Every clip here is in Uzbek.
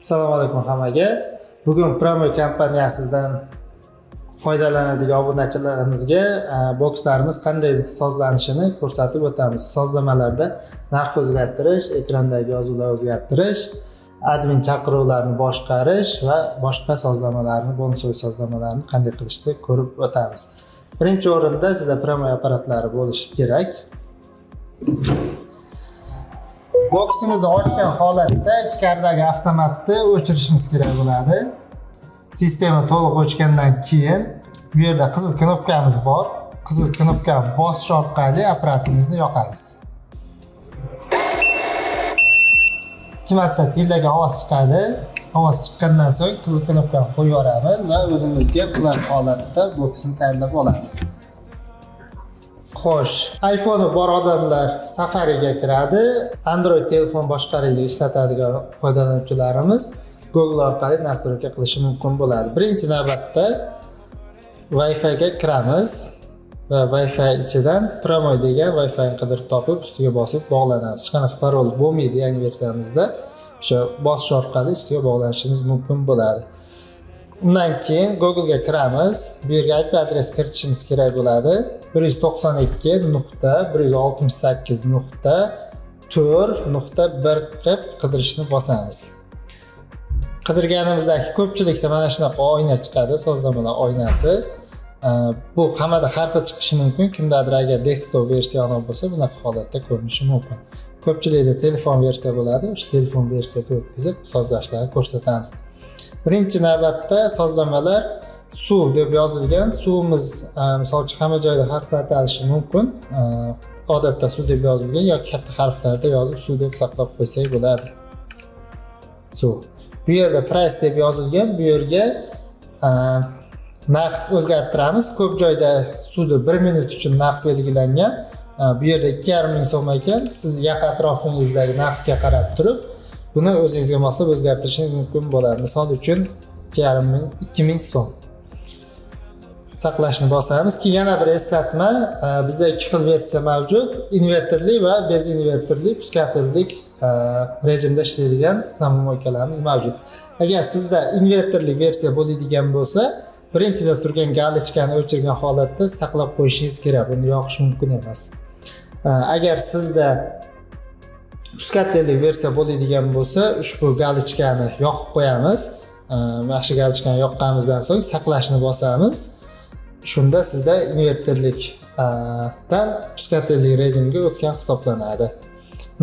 Assalomu alaykum hammaga. Bugun Promo kompaniyasidan foydalanadigan obunachilarimizga bokslarimiz qanday sozlanishini ko'rsatib o'tamiz. Sozlamalarda narx o'zgartirish, ekrandagi yozuvlar o'zgartirish, admin chaqiruvlarni boshqarish va boshqa sozlamalarni, bonus sozlamalarni qanday qilishni ko'rib o'tamiz. Birinchi o'rinda sizda Promo apparatlari bo'lishi kerak. Boksimizni ochgan holatda ichkaridagi avtomatni o'chirishimiz kerak bo'ladi. Sistema to'liq o'chgandan keyin bu yerda qizil knopkamiz bor. Qizil knopkani bosish orqali apparatimizni yoqamiz. 2 marta tillaga ovoz chiqadi. Ovoz chiqqandan so'ng qizil knopkani qo'yib yuboramiz va o'zimizga qulay holatda boksni tayyorlab olamiz. Xo'sh, iPhone'i bor odamlar Safari'ga kiradi. Android telefon boshqaruvida ishlatadigan foydalanuvchilarimiz Google orqali настройка qilishi mumkin bo'ladi. Birinchi navbatda Wi-Fi ga kiramiz va Wi-Fi ichidan Promo degan Wi-Fi qidirib topib, ustiga bosib bog'lanamiz. Hech qanaqa parol bo'lmaydi yangi versiyamizda. O'sha bosish orqali ustiga bog'lanishimiz mumkin bo'ladi. Undan keyin Google ga kiramiz. Bu yerga IP adres kiritishimiz kerak bo'ladi. 192.168.4.1 qilib qidirishni bosamiz. Qidirganimizdagi ko'pchilikda mana shunaqa oyna chiqadi, sozlamalar oynasi. Bu hammada har xil chiqishi mumkin. Kimdadir agar desktop versiya bo'lsa, bunaqa holatda ko'rinishi mumkin. Ko'pchilikda telefon versiya bo'ladi. O'sha telefon versiyaga o'tkazib sozlashlarni ko'rsatamiz. Birinchi navbatda sozlamalar suv deb yozilgan. Suvimiz misol uchun hamma joyda harflar atalishi mumkin. Odatda suv deb yozilgan yoki katta harflarda yozib suv deb saqlab qo'ysak bo'ladi. Suv. Bu yerda price deb yozilgan. Bu yerga narx o'zgartiramiz. Ko'p joyda suvni 1 minut uchun narx belgilangan. Bu yerda 2,5 ming so'm ekan. Siz yaqin atrofingizdagi narxga qarab turib buni o'zingizga moslab o'zgartirishingiz mumkin bo'ladi. Misol uchun 2,5 ming, 2000 so'm. Saqlashni bosamiz. Keyin yana bir eslatma, bizda ikki xil versiya mavjud: inverterli va bez inverterli, пускательlik rejimda ishlaydigan самомойка larimiz mavjud. Agar sizda inverterli versiya bo'ladigan bo'lsa, birinchida turgan галочка ni o'chirgan holatda saqlab qo'yishingiz kerak, buni yoqish mumkin emas. Agar sizda пускательlik versiya bo'ladigan bo'lsa, ushbu галочка ni yoqib qo'yamiz. Mana shu галочка ni yoqqanimizdan so'ng saqlashni bosamiz. Shunda sizda inverterlikdan пускательlik rejimga o'tgan hisoblanadi.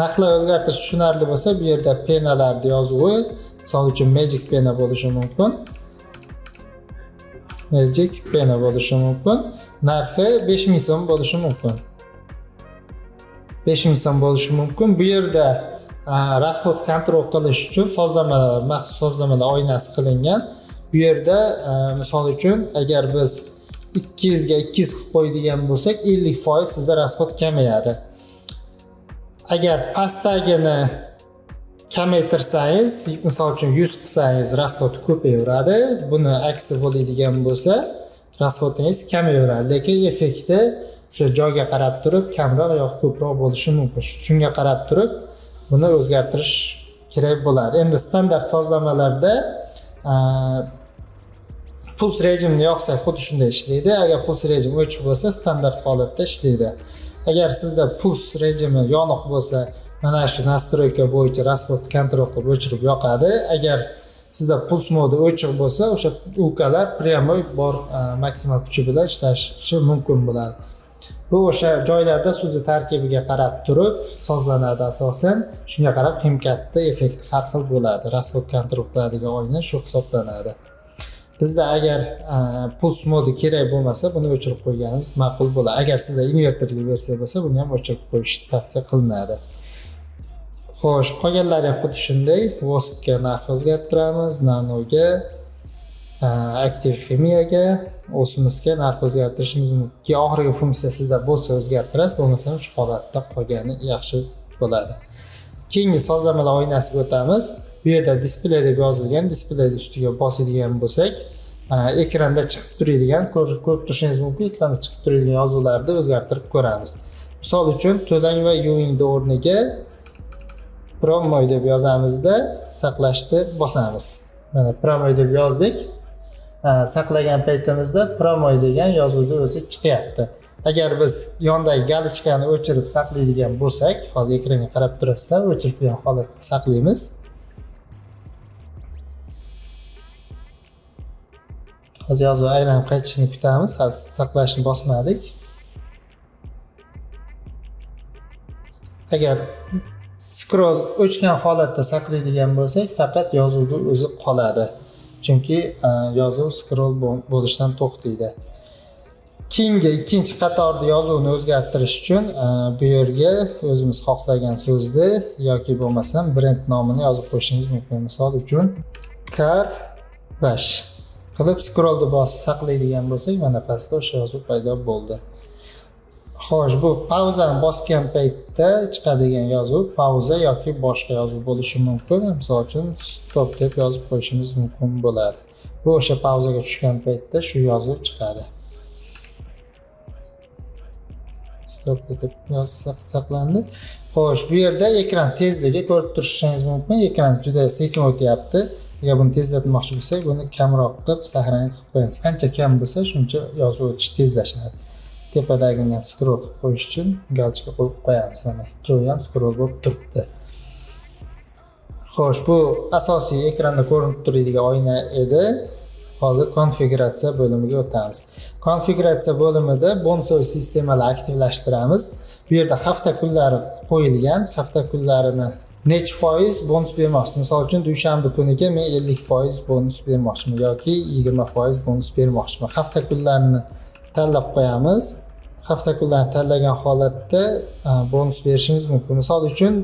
Narxlar o'zgartirish tushunarli bo'lsa, bu yerda пена larni yozuvi, misol uchun Magic пена bo'lishi mumkin. Magic пена bo'lishi mumkin. Narxi 5000 so'm bo'lishi mumkin. 5000 so'm bo'lishi mumkin. Bu yerda расход контроль qilish uchun sozlamalar, maxsus sozlamalar oynasi qilingan. Bu yerda misol uchun agar biz 200 ga 200 qilib qo'yadigan bo'lsak, 50% sizda расход kamayadi. Agar pastdagini kamaytirsangiz, misol uchun 100 qilsangiz, расход ko'payaveradi. Buni aksi bo'ladigan bo'lsa, расход ingiz kamayaveradi, lekin effekti o'sha joyga qarab turib kamroq yoki ko'proq bo'lishi mumkin. Shunga qarab turib buni o'zgartirish kerak bo'ladi. Endi standart sozlamalarda puls rejimini yoqsak, xuddi shunday ishlaydi. Agar puls rejim o'chiq bo'lsa, standart holatda ishlaydi. Agar sizda puls rejimi yoniq bo'lsa, mana shu настройка bo'yicha расход контроль qilib o'chirib yoqadi. Agar sizda puls modi o'chiq bo'lsa, o'sha ulkalar прямой bor maksimal kuchi bilan ishlashi mumkin bo'ladi. Bu o'sha joylarda suvni tarkibiga qarab turib sozlanadi asosan. Shunga qarab ximikatni effekti har xil bo'ladi. Расход контроль qiladigan oyna shu hisoblanadi. Bizda agar puls modi kerak bo'lmasa, buni o'chirib qo'yganimiz ma'qul bo'ladi. Agar sizda inverterli versiya bo'lsa, buni ham o'chirib qo'yish tavsiya qilinadi. Xo'sh, qolganlari ham xuddi shunday. Воск ga narx o'zgartiramiz, nanoga, aktiv ximiyaga, osmosga narx o'zgartirishimiz mumkin. Keyin oxirgi funksiya sizda bo'lsa o'zgartirasiz, bo'lmasa ham shu holatda qolgani yaxshi bo'ladi. Keyingi sozlamalar oynasiga o'tamiz. Bu yerda displey deb yozilgan, displey ustiga bosadigan bo'lsak, ekranda chiqib turadigan, ko'rib turishingiz mumkin, ekranda chiqib turadigan yozuvlarni o'zgartirib ko'ramiz. Misol uchun, to'lang va yuvingni o'rniga Прямой deb yozamizda, saqlashni bosamiz. Mana прямой deb yozdik. Saqlagan paytimizda прямой degan yozuvni o'zi chiqyapti. Agar biz yondagi галочка ni o'chirib saqlaydigan bo'lsak, hozir ekranga qarab turasizlar, o'chirib qo'ygan holatda saqlaymiz. Hozir yozuv aylanib qaytishini kutamiz. Hali saqlashni bosmadik. Agar scroll o'chgan holatda saqlaydigan bo'lsak, faqat yozuvni o'zi qoladi. Chunki yozuv scroll bo'lishdan to'xtaydi. Keyingi ikkinchi qatorda yozuvni o'zgartirish uchun bu yerga o'zimiz xohlagan so'zni yoki bo'lmasam brend nomini yozib qo'yishingiz mumkin. Misol uchun Car Wash qilib scrollni bosib saqlaydigan bo'lsak, mana pastda o'sha yozuv paydo bo'ldi. Xo'sh, bu pauzani bosgan paytda chiqadigan yozuv pauza yoki boshqa yozuv bo'lishi mumkin. Misol uchun stop deb yozib qo'yishimiz mumkin bo'ladi. Bu o'sha pauzaga tushgan paytda shu yozuv chiqadi. Stop deb yozsak saqlandi. Xo'sh, bu yerda ekran tezligi ko'rib turishingiz mumkin. Ekran juda sekin o'tyapti. Agar buni tezlatmoqchi bo'lsak, buni kamroq qilib saqlanib qilib qo'yamiz. Qancha kam bo'lsa, shuncha yozuv o'tish tezlashadi. Tepadagini ham scroll qilib qo'yish uchun galchka qo'yib qo'yamiz. Mana ikkovi ham scroll bo'lib turibdi. Xo'sh, bu asosiy ekranda ko'rinib turadigan oyna edi. Hozir konfiguratsiya bo'limiga o'tamiz. Konfiguratsiya bo'limida bonusli sistemalar aktivlashtiramiz. Bu yerda hafta kunlari qo'yilgan. Hafta kunlarini necha foiz bonus bermoqchisiz? Misol uchun dushanba kuniga men 50% bonus bermoqchiman yoki 20% bonus bermoqchiman. Hafta kunlarini tanlab qo'yamiz. Hafta kunlarini tanlagan holatda bonus berishimiz mumkin. Misol uchun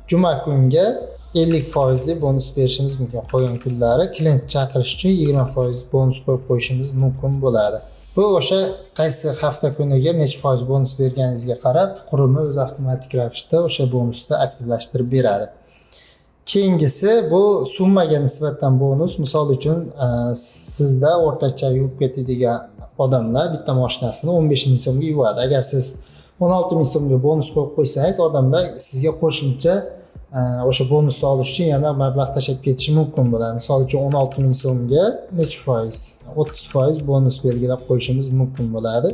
juma kunga 50%li bonus berishimiz mumkin. Qolgan kunlari klient chaqirish uchun 20% bonus qo'yib qo'yishimiz mumkin bo'ladi. Bu o'sha qaysi hafta kuniga necha foiz bonus berganingizga qarab qurilma o'zi avtomatik ravishda o'sha bonusni aktivlashtirib beradi. Keyingisi bu summaga nisbatan bonus. Misol uchun sizda o'rtacha yuvib ketadigan odamlar bitta mashinasini 15 ming so'mga yuvadi. Agar siz 16 ming so'mga bonus qo'yib qo'ysangiz, odamlar sizga qo'shimcha o'sha bonusni olish uchun yana mablag' tashlab ketishi mumkin bo'ladi. Misol uchun 16 ming so'mga necha foiz? 30% bonus belgilab qo'yishimiz mumkin bo'ladi.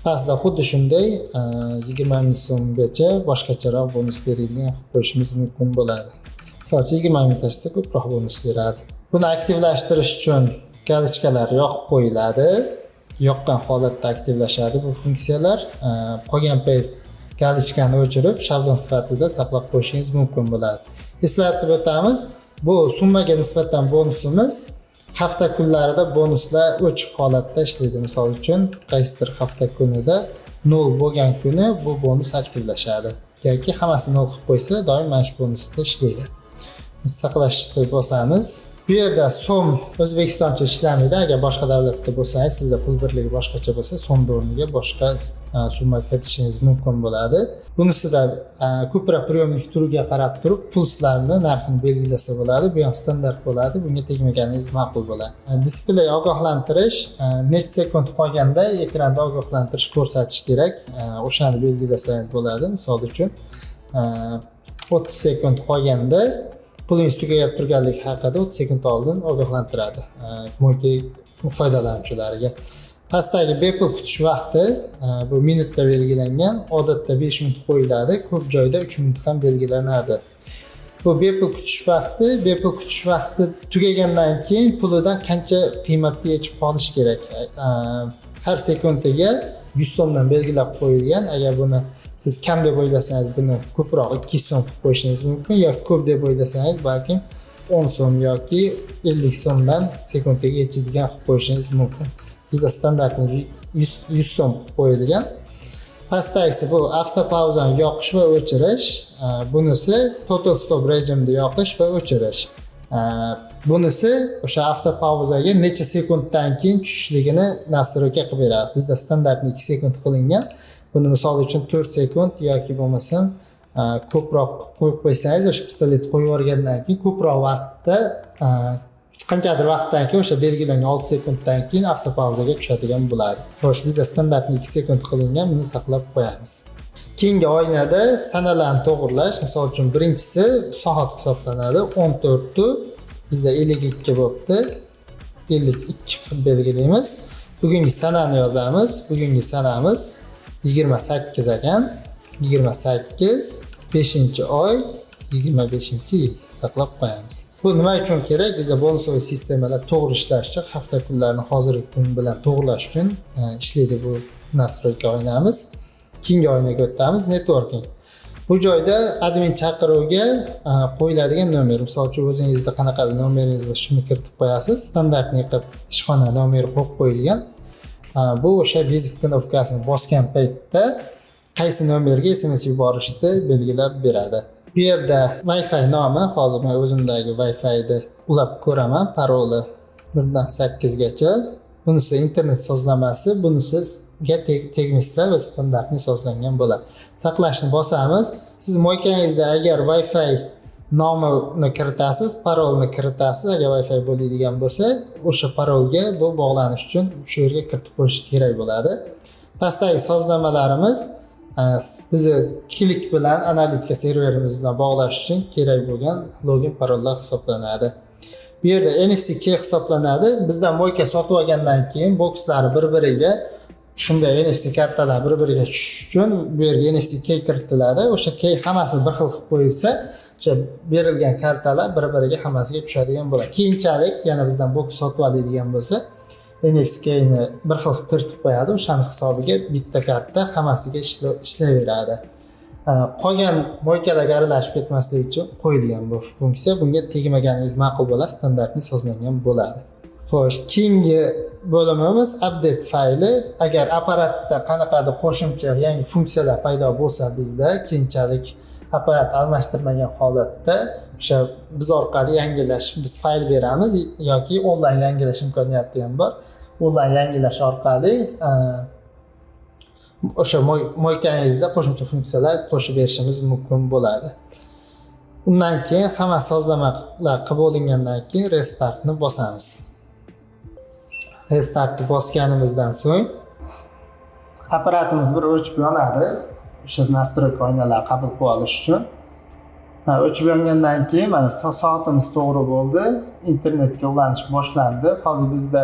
Pastda xuddi shunday 20 ming so'mgacha boshqacharoq bonus berilgan qilib qo'yishimiz mumkin bo'ladi. Misol uchun 20 ming tashlasa ko'proq bonus beradi. Buni aktivlashtirish uchun galchkalar yoqib qo'yiladi. Yoqqan holatda aktivlashadi bu funksiyalar. Qolgan payt galchkani o'chirib, shablon sifatida saqlab qo'yishingiz mumkin bo'ladi. Eslatib o'tamiz, bu summaga nisbatan bonusimiz hafta kunlarida bonuslar o'chiq holatda ishlaydi. Misol uchun, qaysidir hafta kunida 0 bo'lgan kuni bu bonus aktivlashadi. Yoki hammasi 0 qilib qo'ysa, doim mana shu bonusda ishlaydi. Saqlashni bosamiz. Bu yerda so'm O'zbekistoncha ishlamaydi. Agar boshqa davlatda bo'lsangiz, sizda pul birligi boshqacha bo'lsa, so'm o'rniga boshqa summa kiritishingiz mumkin bo'ladi. Bunisida ko'proq priyomnik turiga qarab turib pulslarni narxini belgilasa bo'ladi. Bu ham standart bo'ladi. Bunga tegmaganingiz ma'qul bo'ladi. Displey ogohlantirish, necha sekund qolganda ekranda ogohlantirish ko'rsatish kerak. O'shani belgilasangiz bo'ladi. Misol uchun 30 sekund qolganda pulingiz tugayib turganligi haqida 30 sekund oldin ogohlantiradi mo'yki foydalanuvchilariga. Pastdagi bepul kutish vaqti bu minutda belgilangan. Odatda 5 minut qo'yiladi, ko'p joyda 3 minut ham belgilanadi. Bu bepul kutish vaqti, bepul kutish vaqti tugagandan keyin pulidan qancha qiymatda yechib qolish kerak. Har sekundiga 100 so'mdan belgilab qo'yilgan. Agar buni siz kam deb o'ylasangiz, buni ko'proq 200 so'm qilib qo'yishingiz mumkin yoki ko'p deb o'ylasangiz, balkim 10 so'm yoki 50 so'mdan sekundiga yechadigan qilib qo'yishingiz mumkin. Bizda standartni 100 so'm qilib qo'yilgan. Pastdagisi bu avtopauzani yoqish va o'chirish. Bunisi total stop rejimida yoqish va o'chirish. Bunisi o'sha avtopauzaga necha sekunddan keyin tushishligini настройка qilib beradi. Bizda standartni 2 sekund qilingan. Buni misol uchun 4 sekund yoki bo'lmasam ko'proq qo'yib qo'ysangiz, o'sha pistolet qo'yib yuborgandan keyin ko'proq vaqtda, qanchadir vaqtdan keyin o'sha belgilangan 6 sekunddan keyin avtopauzaga tushadigan bo'ladi. Xo'sh, bizda standartni 2 sekund qilingan, buni saqlab qo'yamiz. Keyingi oynada sanalarni to'g'irlash, misol uchun birinchisi soat hisoblanadi. 14 bizda 52 bo'libdi. 52 qilib belgilaymiz. Bugungi sanani yozamiz. Bugungi sanamiz 28 ekan. 28 5-oy 25-yil saqlab qo'yamiz. Bu nima uchun kerak? Bizda bonusli sistemalar to'g'ri ishlash uchun, hafta kunlarini hozirgi kun bilan to'g'rilash uchun ishlaydi bu настройка oynamiz. Keyingi oynaga o'tamiz, networking. Bu joyda admin chaqiruvga qo'yiladigan nomer, misol uchun o'zingizda qanaqa nomeringiz bor, shuni kiritib qo'yasiz. Standartniy qilib ishxona nomeri qo'yib qo'yilgan. Bu o'sha вызов knopkasini bosgan paytda qaysi nomerga SMS yuborishni belgilab beradi. Bu yerda Wi-Fi nomi, hozir men o'zimdagi Wi-Fi'ni ulab ko'raman, paroli 1 dan 8 gacha. Bunisi internet sozlamasi, bunisiga tegmaysizlar va standartni sozlangan bo'ladi. Saqlashni bosamiz. Siz мойка ngizda agar Wi-Fi nomini kiritasiz, parolni kiritasiz, agar Wi-Fi bo'ladigan bo'lsa, o'sha parolga bu bog'lanish uchun shu yerga kiritib qo'yish kerak bo'ladi. Pastdagi sozlamalarimiz bizni Qlik bilan analitika serverimiz bilan bog'lash uchun kerak bo'lgan login parollar hisoblanadi. Bu yerda NFC key hisoblanadi. Bizdan мойка sotib olgandan keyin bokslari bir-biriga shunday NFC kartalar bir-biriga tushish uchun bu yerga NFC key kiritiladi. O'sha key hammasi bir xil qilib qo'yilsa, o'sha berilgan kartalar bir-biriga hammasiga tushadigan bo'ladi. Keyinchalik yana bizdan boks sotib oladigan bo'lsa, NFC keyni bir xil qilib kiritib qo'yadi. O'shani hisobiga bitta karta hammasiga ishlayveradi. Qolgan мойка larga aralashib ketmasligi uchun qo'yilgan bu funksiya. Bunga tegmaganingiz ma'qul bo'ladi, standartni sozlangan bo'ladi. Xo'sh, keyingi bo'limimiz update fayli. Agar apparatda qanaqadir qo'shimcha yangi funksiyalar paydo bo'lsa, bizda keyinchalik apparat almashtirmagan holatda o'sha biz orqali yangilash, biz fayl beramiz yoki onlayn yangilash imkoniyati ham bor. Onlayn yangilash orqali o'sha мойка ngizda qo'shimcha funksiyalar qo'shib berishimiz mumkin bo'ladi. Undan keyin hamma sozlamalar qilib olingandan keyin restartni bosamiz. Restartni bosganimizdan so'ng apparatimiz bir o'chib yonadi. O'sha настройка oynalar qabul qilib olish uchun. O'chib yongandan keyin mana soatimiz to'g'ri bo'ldi. Internetga ulanish boshlandi. Hozir bizda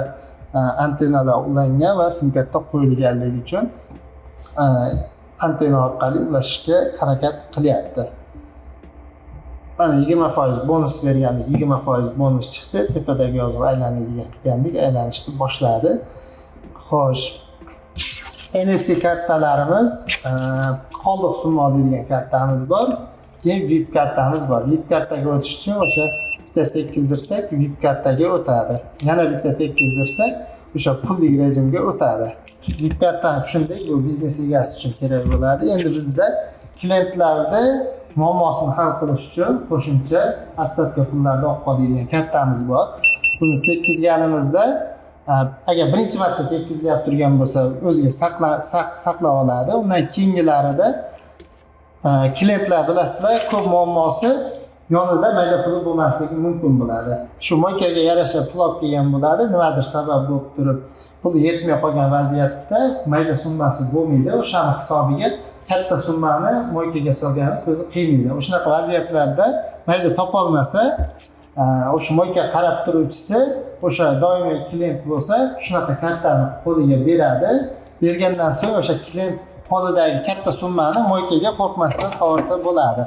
antennalar ulangan va sim karta qo'yilganligi uchun antenna orqali ulashishga harakat qilyapti. Mana 20% bonus bergandik, 20% bonus chiqdi. Tepadagi yozuv aylanadigan qilgandik, aylanishni boshladi. Xo'sh, NFC kartalarimiz, qoldiq summa oladigan kartamiz bor. Keyin VIP kartamiz bor. VIP kartaga o'tish uchun o'sha bitta tekkizdirsak, VIP kartaga o'tadi. Yana bitta tekkizdirsak, o'sha pullik rejimga o'tadi. VIP kartani tushundik, bu biznes egasi uchun kerak bo'ladi. Endi bizda klientlarni muammosini hal qilish uchun qo'shimcha остатка pullarni olib qoladigan kartamiz bor. Buni tekkizganimizda agar birinchi marta tekkizilib turgan bo'lsa, o'ziga saqlab oladi. Undan keyingilarida klientlar bilasizlar, ko'p muammosi yonida mayda puli bo'lmasligi mumkin bo'ladi. Shu мойка ga yarasha pul olib kelgan bo'ladi, nimadir sabab bo'lib turib puli yetmay qolgan vaziyatda mayda summasi bo'lmaydi. O'shani hisobiga katta summani мойка ga solgani ko'zi qiymaydi. O'shanaqa vaziyatlarda mayda topolmasa, o'sha мойка qarab turuvchisi o'sha doimiy klient bo'lsa, shunaqa kartani qo'liga beradi. Bergandan so'ng o'sha klient qo'lidagi katta summani мойка ga qo'rqmasdan solsa bo'ladi.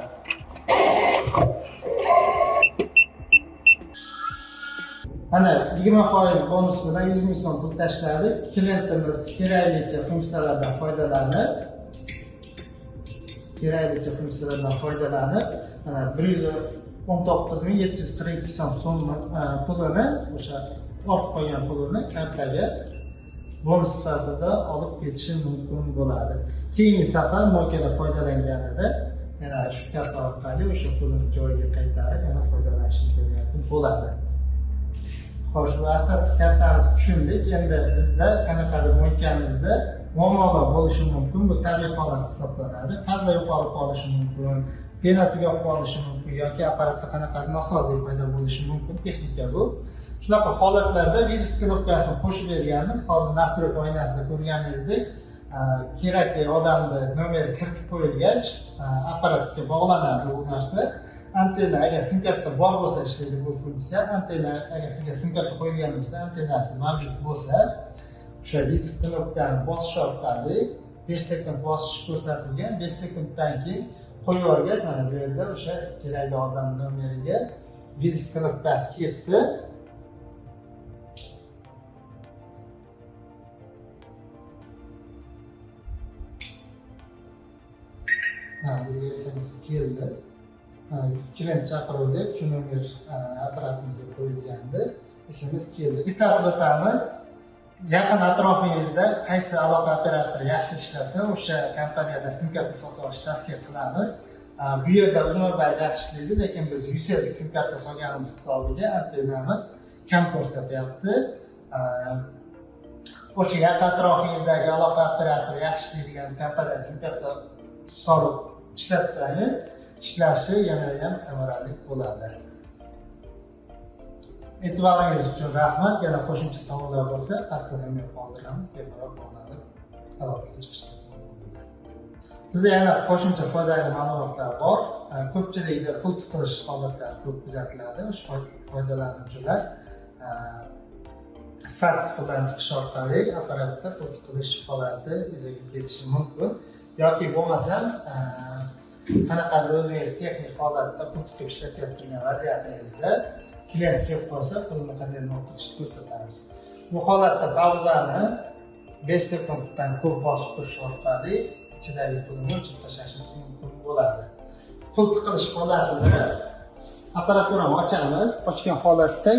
Mana 20% bonus bilan 100 ming so'm pul tashladik. Klientimiz keraklicha funksiyalardan foydalanib, mana 119 742 so'm pulini, o'sha ortib qolgan pulini kartaga bonus sifatida olib ketishi mumkin bo'ladi. Keyingi safar мойка da foydalanganida yana shu karta orqali o'sha pulini joyiga qaytarib, yana foydalanish imkoniyati bo'ladi. Xo'sh, bu asl kartamiz tushundik. Endi bizda qanaqadir мойка mizda muammolar bo'lishi mumkin. Bu tabiiy holat hisoblanadi. Faza yo'qolib qolishi mumkin, pena tugab qolishi mumkin yoki apparatda qanaqadir nosozlik paydo bo'lishi mumkin. Texnika bu. Shunaqa holatlarda вызов knopkasini qo'shib berganmiz. Hozir настройка oynasida ko'rganingizdek, Kerakli odamni nomeri kiritib qo'yilgach, apparatga bog'lanadi u narsa. Antenna agar sim karta bor bo'lsa ishlaydi bu funksiya. Antenna agar sizga sim karta qo'yilgan bo'lsa, antennasi mavjud bo'lsa, o'sha вызов knopkani bosish orqali 5 sekund bosish ko'rsatilgan. 5 sekunddan keyin qo'yib yuborgach, mana bu yerda o'sha kerakli odam nomeriga вызов knopkasi ketdi. Bizga SMS keldi. Klient chaqiruv deb shu nomer apparatimizga qo'yilgandi. SMS keldi. Eslatib o'tamiz, yaqin atrofingizda qaysi aloqa operatori yaxshi ishlasa, o'sha kompaniyada sim karta sotib olishni tavsiya qilamiz. Bu yerda Uzmobile yaxshi ishlaydi, lekin biz Ucell sim karta solganimiz hisobiga antennamiz kam ko'rsatyapti. O'sha yaqin atrofingizdagi aloqa operatori yaxshi ishlaydigan kompaniyada sim karta solib ishlatsangiz, ishlashi yana ham samarali bo'ladi. E'tiboringiz uchun rahmat. Yana qo'shimcha savollar bo'lsa, pastda nomer qoldiramiz, bemalol bog'lanib aloqaga chiqishingiz mumkin bo'ladi. Bizda yana qo'shimcha foydali ma'lumotlar bor. Ko'pchilikda pul tiqilish holatlari ko'p kuzatiladi. O'sha foydalanuvchilar sifatsiz pullarni tiqish orqali apparatda pul tiqilish holati yuzaga kelishi mumkin. Yoki bo'lmasam qanaqadir o'zingiz texnik holatda pul tiqib ishlatib turgan vaziyatingizda klient kelib qolsa, pulni qanday nima qilishni ko'rsatamiz. Bu holatda pauzani 5 sekunddan ko'p bosib turish orqali ichidagi pulni o'chirib tashlashimiz mumkin bo'ladi. Pul tiqilish holatida apparaturani ochamiz. Ochgan holatda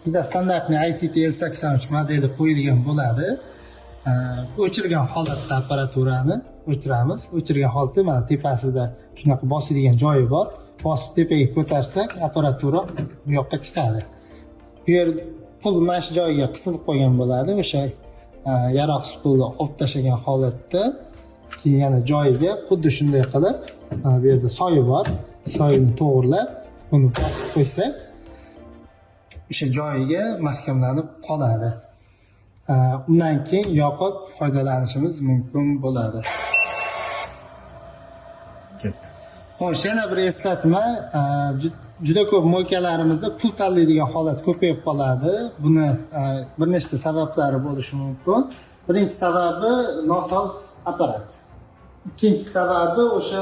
bizda standartli ICT L83 modeli qo'yilgan bo'ladi. O'chirgan holatda apparaturani o'chiramiz. O'chirgan holatda mana tepasida shunaqa bosadigan joyi bor. Bosib tepaga ko'tarsak, apparatura bu yoqqa chiqadi. Bu yer pul mana shu joyiga qisilib qolgan bo'ladi. O'sha yaroqsiz pulni olib tashlagan holatda keyin yana joyiga xuddi shunday qilib, mana bu yerda soyi bor. Soyini to'g'irlab, buni bosib qo'ysak, o'sha joyiga mahkamlanib qoladi. Undan keyin yoqib foydalanishimiz mumkin bo'ladi. Ketdi. Xo'sh, yana bir eslatma, juda ko'p moykalarimizda pul tanlaydigan holat ko'payib qoladi. Buni bir nechta sabablari bo'lishi mumkin. Birinchi sababi nosoz apparat. Ikkinchi sababi o'sha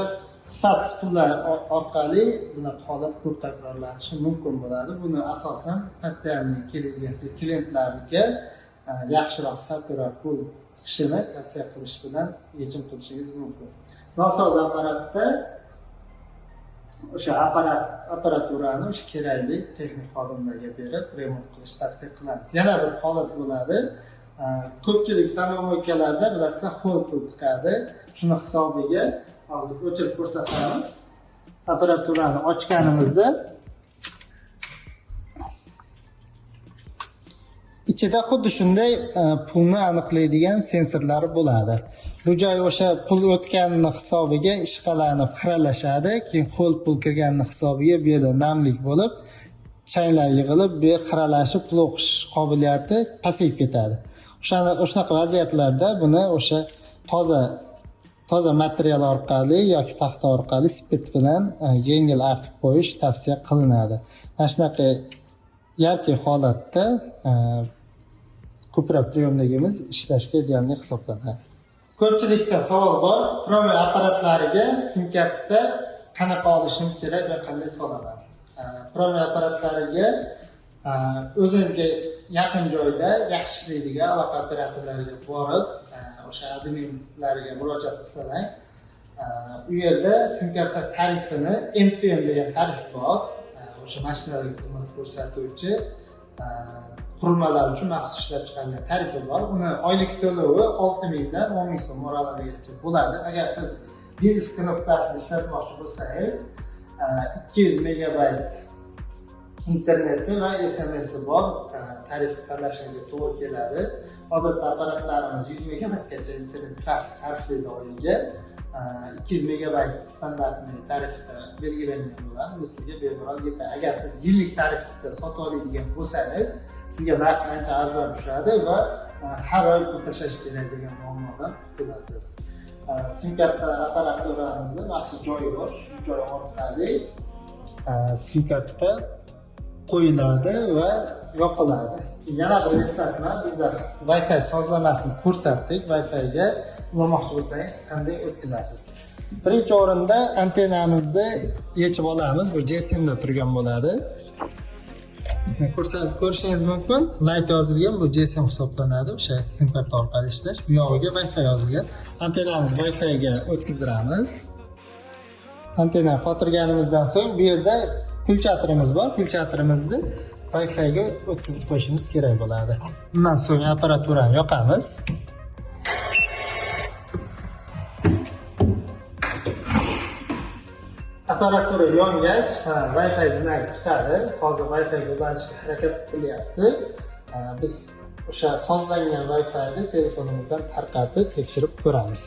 sifatsiz pullar orqali bunaqa holat ko'p takrorlanishi mumkin bo'ladi. Buni asosan постоянно keladigan klientlarga yaxshiroq sifatliroq pul tiqishini tavsiya qilish bilan yechim qilishingiz mumkin. Nosoz apparatda o'sha apparaturani o'sha kerakli texnik xodimlarga berib remont qilish tavsiya qilamiz. Yana bir holat bo'ladi. Ko'pchilik samomoykalarda bilasizlar ho'l pul tiqadi. Shuni hisobiga hozir o'chirib ko'rsatamiz. Apparaturani ochganimizda ichida xuddi shunday pulni aniqlaydigan sensorlari bo'ladi. Bu joy o'sha pul o'tganini hisobiga ishqalanib xiralashadi, keyin qo'l pul kirganini hisobiga bu yerda namlik bo'lib, changlar yig'ilib, bu yer xiralashib pul o'qish qobiliyati pasayib ketadi. O'shanaqa vaziyatlarda buni o'sha toza material orqali yoki paxta orqali spirt bilan yengil artib qo'yish tavsiya qilinadi. Mana shunaqa yarki holatda ko'proq priyomligimiz ishlashga idealli hisoblanadi. Ko'pchilikda savol bor, Promi apparatlariga sim karta qanaqa olishim kerak va qanday solaman? Promi apparatlariga o'zingizga yaqin joyda yaxshi ishlaydigan aloqa operatorlariga borib, o'sha adminlarga murojaat qilsalar, u yerda sim karta tarifini M2M degan tarif bor. O'sha mashinalarga xizmat ko'rsatuvchi qurilmalar uchun maxsus ishlab chiqarilgan tarifi bor. Uni oylik to'lovi 6 000 dan 10 000 so'm oralig'igacha bo'ladi. Agar siz вызов knopkasini ishlatmoqchi bo'lsangiz, 200 megabayt interneti va SMSi bor tarif tanlashingizga to'g'ri keladi. Odatda apparatlarimiz 100 megabaytgacha internet trafik sarflaydi oyiga. 200 megabayt standartli tarifda belgilangan bo'ladi. Bu sizga bemalol yetadi. Agar siz yillik tarifda sotib oladigan bo'lsangiz, sizga narxi ancha arzon tushadi va Har oy pul tashlash kerak degan muammodan qutulasiz. Sim karta apparaturamizda maxsus joyi bor. Shu joy orqali sim karta qo'yiladi va yoqiladi. Yana bir eslatma, bizda Wi-Fi sozlamasini ko'rsatdik. Wi-Figa ulamoqchi bo'lsangiz qanday o'tkazasiz? Birinchi o'rinda antennamizni yechib olamiz. Bu GSMda turgan bo'ladi. Ko'rsatib ko'rishingiz mumkin. Light yozilgan, bu GSM hisoblanadi. O'sha sim karta orqali ishlash. Bu yog'iga Wi-Fi yozilgan. Antennamizni Wi-Figa o'tkazdiramiz. Antenna qotirganimizdan so'ng bu yerda pulchatirimiz bor. Pulchatirimizni Wi-Figa o'tkazib qo'yishimiz kerak bo'ladi. Undan so'ng apparaturani yoqamiz. Apparatura yongach, Wi-Fi znagi chiqadi. Hozir Wi-Figa ulanishga harakat qilyapti. Biz o'sha sozlangan Wi-Fi'ni telefonimizdan tarqatib tekshirib ko'ramiz.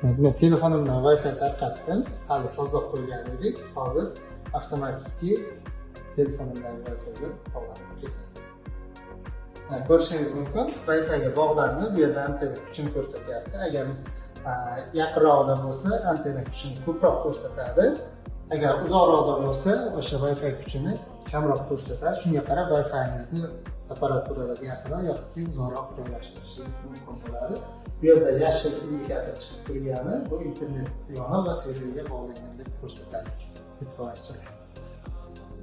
Men telefonimdan Wi-Fi tarqatdim. Hali sozlab qo'ygan edik. Hozir avtomatik telefonimdagi Wi-Fi'ga bog'lanib ketadi. Ko'rishingiz mumkin, Wi-Fi'ga bog'landi. Bu yerda antenna kuchini ko'rsatyapti. Agar yaqinroqda bo'lsa, antenna kuchini ko'proq ko'rsatadi. Agar uzoqroqda bo'lsa, o'sha Wi-Fi kuchini kamroq ko'rsatadi. Shunga qarab Wi-Fi'ingizni apparaturalarga yaqinroq yoki uzoqroq joylashtirishingiz mumkin bo'ladi. Bu yerda yashil indikator chiqib turgani bu internet yoni va serverga bog'langan deb ko'rsatadi. E'tiboringiz uchun.